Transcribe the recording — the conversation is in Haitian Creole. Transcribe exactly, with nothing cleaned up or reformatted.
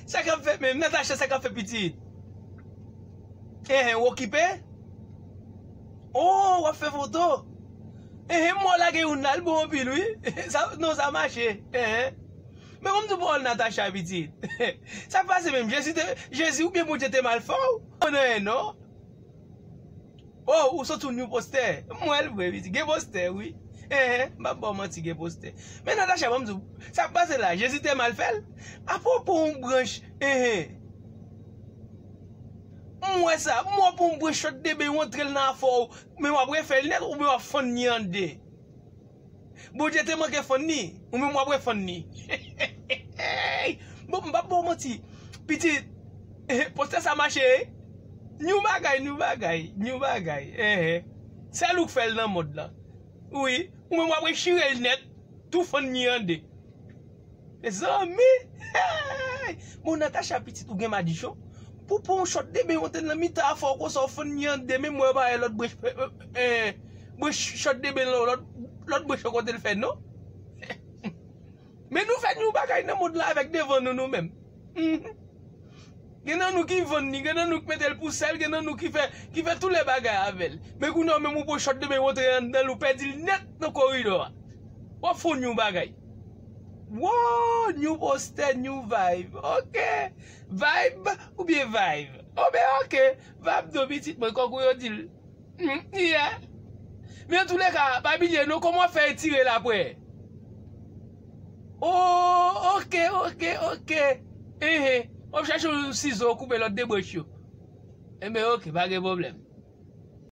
Sa k ap fèt menm, Natacha, sa k ap fèt pitit? Enhen, w okipe? Oh, w ap fè foto? Enhen, m wè w lage youn la, l bon anpil, wi. Sa, non, sa mache. Enhen. Men ban m di w pawòl Natacha, pitit. Sa k pase menm? Jezi te, Jezi oubyen Bondye te mal fè w? Konnen, non? Oh, ou sot sou new postè. M wè l vre, pitit. Gen postè, wi. Enhen, m p ap ba w manti, gen postè. Men Natacha, ban m di w, sa k pase la, Jezi te mal fè l? Apwopo yon branch, enhen. M wè sa, m wè pou yon branch chòt deben, w antre l nan afè w, men w ap refè l nèt, oubyen w ap fann li an de. Bondye te manke fann ni, ou menm w ap refann ni. Bon, m p ap ba w manti. Pitit, postè sa mache, wi. New bagay, new bagay, new bagay. Enhen. Sèl ou k fè l nan mond lan. Wi, ou menm w ap rechire l nèt, tou fann ni an de. Mezanmi! Hey! Bon, Natacha, pitit, ou gen madichon? Pou pran yon chòt deben, w antre nan mitan afè w konsa, w fann ni an de, men m wè w pa wè lòt branch, eh, eh, eh, branch chòt deben lan, lòt, lòt branch yo kote l fè, non? Men nou fè yon bagay nan mond lan avèk devan nou, nou menm. Mhm. Gen nan nou ki vann li, gen nan nou ki mete l pou sèl, gen nan nou ki fè, ki fè tout lè bagay avè l. Men kounye a menm ou pran chòt deben, w antre anndan l, ou pèdi l nèt nan koridò a. W ap fè yon bagay. Wow, new postè, new vibe. Ok. Vibe oubyen vibe? Oh, ben ok. Vibe do pitit mwen, kòk ou yo di l. Hmm, yeah. Men antouleka, pa bliye non, kòman w ap fè etire l apre? Oh, ok, ok, ok. Enhen. W ap chache yon sizo, w koupe lòt de branch yo. Enben, ok, pa gen pwoblèm.